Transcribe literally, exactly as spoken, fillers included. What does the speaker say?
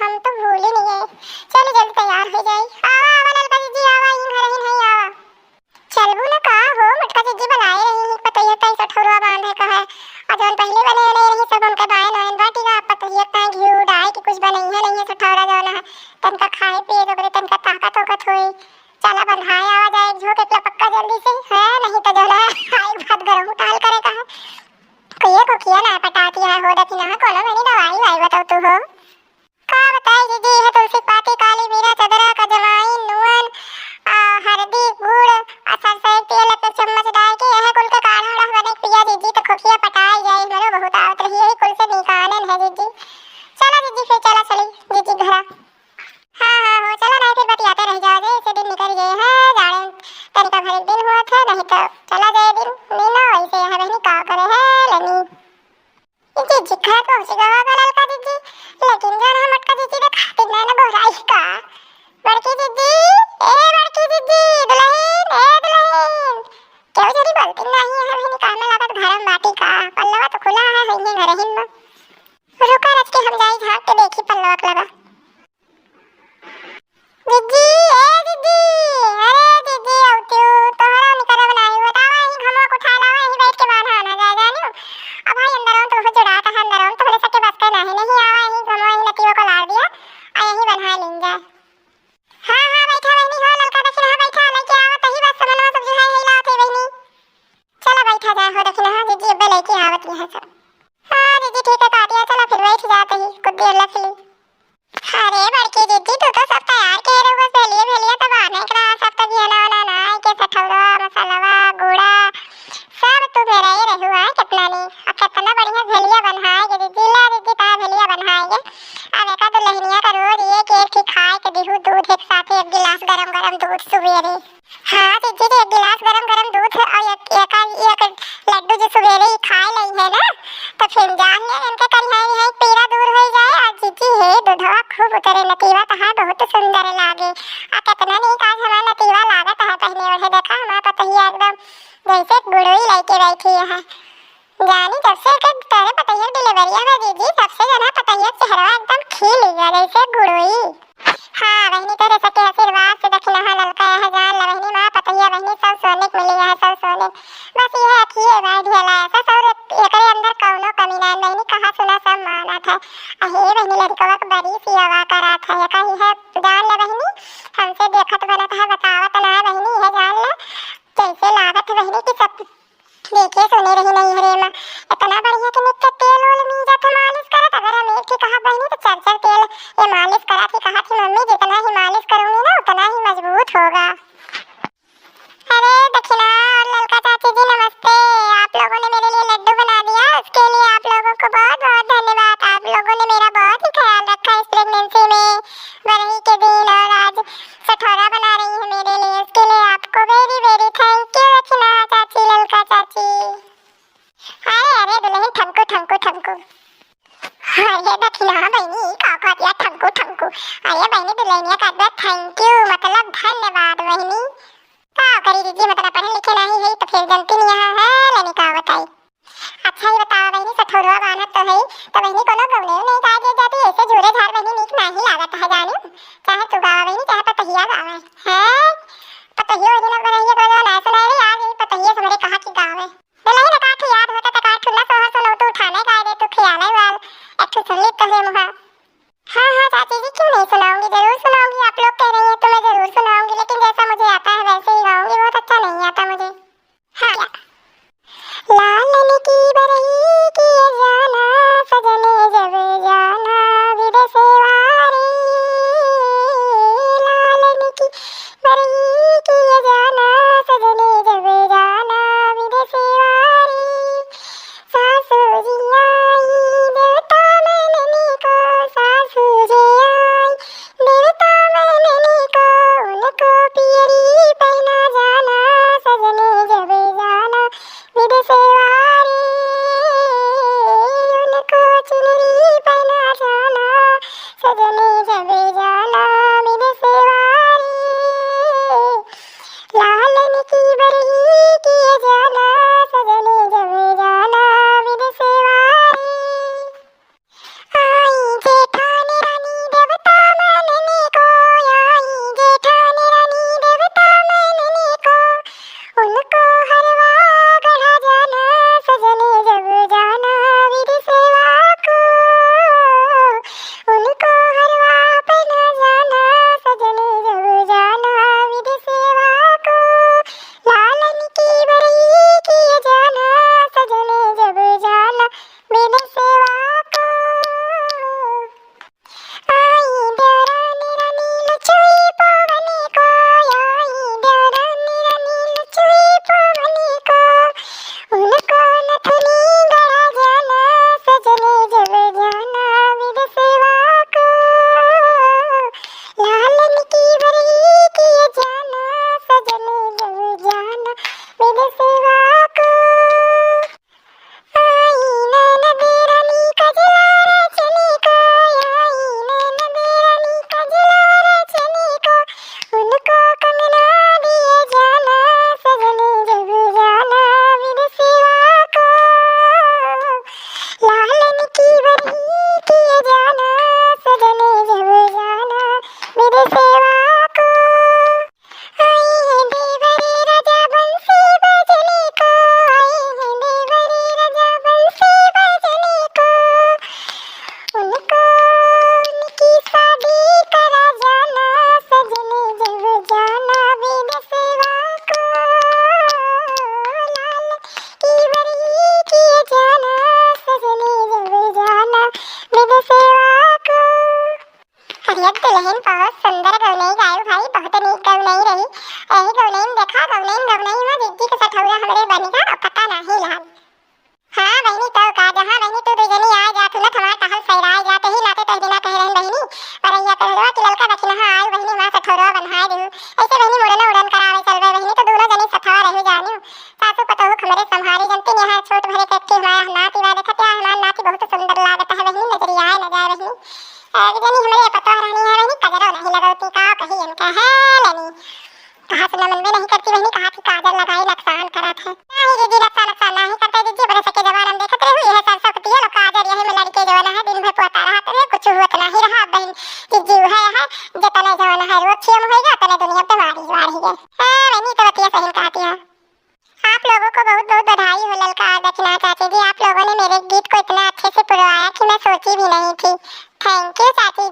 हम तो भूल ही नहीं गए। चलो जल्दी तैयार हो जाई। आवा, आवा ललका जीजी, आवा, यहीं घर ही नहीं, आवा। चलबू न का हो, मोटका जीजी बुलाए रही, पतोहिया ताई सठौरवा बांधे का है। और जौन पहले बने बने रही सब उनके बायन वायन बाटी का, पतोहिया ताई घी डाल के कुछ बनई है नहीं है सठौरा जौन है, तनका खाए पिए के ओकरे तनका ताकत ओकत होई। चला बंधाए आवा जाए एक झोंक एक लपक्का जल्दी से, है नहीं तो जौन है, आए भात गरम उठाल करे का है। कोई को किया ना पटाती है हो, देखी ना कोनो बनी दवाई वाई बताओ तू हो। का बताई जीजी, यह तुलसी पाती, काली मिर्च, अदरक, अजवाइन, नून, आ, हरदी, गुड़, आ, सरसों तेल एक चम्मच डाल के यह कुल के काढ़ा उढ़ा बने के पिया जीजी, तो खोखिया पटाई जाए, मरो बहुत आवत रही, यही कुल से निकालन है जीजी। चला जीजी, फिर चला चली जीजी घरा। हाँ, हाँ, हो, चला नहीं फिर बतियाते रह जाओ जे, ऐसे दिन निकल गए हैं, जाने तनिका भर एक दिन हुआ था, नहीं तो चला जाए दिन, नीनो ऐसे है बहनी, का करे है लेनी। जीजी, खा तो हो गवा का ललका जीजी, लेकिन जौन हम मोटका जीजी के खातिर ना ना बोराई का। बड़की जीजी, ए बड़की जीजी, दुल्हन, ए दुल्हन। केहू जरी बोलती नहीं है, बहिनी, काहे में लागत घर में बाटी का? पल्लवा तो खुला है, है ये घर हिन में। रुका रच के हम जाई झांक के देखी पल्लवा के लगा। जीजी, ए जीजी, अरे जीजी, औतियो, तोहरा निकरब नाही, बतावा, यही घमवा को उठा लावा, यही बैठ के बांधा आना जाए, जानियो। अब भाई अंदर आऊं तो बहुत जुड़ाता है, अंदर आऊं तो बोले सके बस के नाही, नहीं आवा, यही घमवा, यही नतियों को लाड़ दिया, आ यही बन्हा लीन जाए। हाँ, हाँ, बैठा बहनी, हो ललका दक्षिणा, हाँ, बैठा, लेके आवा, तही बस समनवा सब जो है, यही लावत है बहनी। चला बैठा जाए, हो दक्षिणा, हाँ, जीजी, अब्बे लेके आवत यहाँ सब। हाँ, जीजी, ठीक है, काटिया, चला फिर बैठ जाते ही, कुछ देर लख ली। अरे बड़की दीदी, तू तो सब तैयार के रहो, बस भेलिया भेलिया तब आने के रहा, सब तो गहना वना ना आए के सठौरा, मसालवा, गुड़ा, सब तू मेरा ही रहू है, कितना नहीं। अब कितना बढ़िया भेलिया बनाएगे दीदी, ला दीदी, ता भेलिया बनाएगे। अब एका दुल्हनिया का रोज एक एक ही खाए के दिहू दूध, एक साथे एक गिलास गरम गरम दूध सुबेरे। हाँ जीजी, एक गिलास गरम गरम दूध और एक, एक, एक लड्डू जो सुबेरे ही खाए लई है ना, तो फिर जान ले इनके करिहाई है पीरा दूर हो जाए। और जीजी हे दूधवा खूब उतरे, नतीवा तहार बहुत सुंदर लागे। आ कितना नीक आज हमार नतीवा लागत है पहने ओढ़े, देखा हमार पतोहिया एकदम जैसे गुड़ोई लेके बैठी है। जानी जब से एकर तोरे पतोहिया के डिलीवरी है जीजी, तब से जना पतोहिया के चेहरवा एकदम खिल गया जैसे गुड़ोई। हाँ बहिनी, तोरे सबके आशीर्वाद से दक्षिणा ललका है, जान ला बहिनी, माँ पतोहिया बहिनी सब सोने के मिली है, सब सोने। बस यह अखिए भाई ढेला है, सस और एकरे अंदर कौनो कमी ना बहिनी, कहा सुना सब मानत है। अहे बहिनी, लड़कवा के बड़ी सियावा करत है, कही है जान ला बहिनी, हमसे देखत बनत है, बतावत ना बहिनी, यह जान ला कैसे लागत है बहिनी कि सब देखे सुने रही नहीं हरे माँ, इतना बढ़िया के नित्य तेल ओल मीजत है मालिश करत। अगर हम एक ठे कहा बहिनी तो चार चार तेल ये मालिश करा थी, कहा थी मम्मी जितना ही मालिश करूंगी ना उतना ही मजबूत होगा। अरे दक्षिणा और ललका चाची जी नमस्ते, आप लोगों ने मेरे लिए लड्डू बना दिया, उसके लिए आप लोगों को बहुत बहुत धन्यवाद। आप लोगों ने मेरा बहुत ही ख्याल रखा इस प्रेगनेंसी में, बरही के दिन, और आज सठौरा बना रही है मेरे लिए, इसके लिए आपको very very thank you दक्षिणा चाची, ललका चाची। अरे अरे दुल्हन ठंकू ठंकू ठंकू। अरे दक्षिणा बहिनी का कहतिया ठंकू ठंकू? अरे बहिनी दुल्हनिया का thank you मतलब धन्यवाद बहिनी। का करी जीजी, मतलब पढ़े लिखे नहीं है तो फिर जनती नहीं यहाँ है लेनी का बताई। अच्छा ही बतावा बहिनी, सठौरवा बान्हत तो है, तो बहिनी कोनो गौने नहीं गाय दे जाती, ऐसे झूरे झार बहिनी नीक नाही लागत है जानी, चाहे तू गावा बहिनी चाहे पतोहिया गावे। हैं? पतोहियो वही लोग बनइए तो जो ना सुनाए रे, आज यही पतोहिया से हमरे कहा कि गावे। दुल्हन का ठे याद होता तो का ठुल्ला सोहर सुनो तू उठाने गाय दे तू खियाले वाल, एक ठो सुन ली तो है मुहा। हाँ हाँ चाची जी, क्यों नहीं सुनाऊंगी, जरूर सुनाऊंगी, आप लोग कह रही हैं तो मैं जरूर सुनाऊंगी, लेकिन जैसा मुझे आता है वैसे ही गाऊंगी, बहुत अच्छा नहीं आता मुझे। हाँ क्या? लालन की बरही किए जाना, सजने जब जाना विदेशवारी। लालन की बरही किए जाना, सजने जब जाना विदेशवारी। सासू जी आई देवता मननी को, सासू जी आई देवता मननी को, उनको पियरी पहना जाना, सजने जब जाना विदेशवारी, उनको चुनरी पहना जाना। बहिन, बहुत सुंदर गौनई गायू भाई, बहुत नीक गौनई रही। एही गौनई में देखा, गौनई में गौनई में जिज्जी के सठौरा हमरे बन गया और पता नाही लाग। हाँ बहिनी, तो का, जहाँ बहिनी तू दुई जनी आए जात हू ना, हमार टहल सैराए जात, ही नाते तोह दिना कहे रहन बहिनी, पर अइया कह देवा कि ललका दखिनहा आयु बहिनी, हमार सठौरवा बन्हाए देहू। ऐसे बहिनी मुड़न उड़न करावे चलबे बहिनी, तो दोनों जनी सथवा रहू जानू। सासू पतोहू हमरे संभारी जनती, यहाँ छोट भरे कट्टी हमारा नाती बा, देखत या हमार नाती बहुत सुंदर लागत है बहिनी, नजरिया आए न जाए बहिनी। एक जनी हमरे पतोह रहनी है बहिनी, कजरो नहीं लगौती, का कही इनका है लेनी। कहा से न मनबे नहीं करती बहिनी, कहा थी काजल लगाई नुकसान करत है। नहीं दीदी, नुकसान, नुकसान नहीं करते दीदी, बड़े सके जमाना में देखत रहू, यह सरसों के तेल और काजल यही में लड़के जवाना है, दिन भर पोता रहत रहे, कुछ हुअत नहीं रहा। अब बहिन दीदी वह है, जितने जवाना है रोज छेम होइगा, उतने दुनिया पे मारी वारी है। हाँ बहिनी, तो बतिया सही कहती है। आप लोगों को बहुत बहुत बधाई हो ललका और दखिनहा चाची जी, आप लोगों ने मेरे गीत को इतना अच्छे से पुरवाया कि मैं सोची भी नहीं थी। Thank you चाची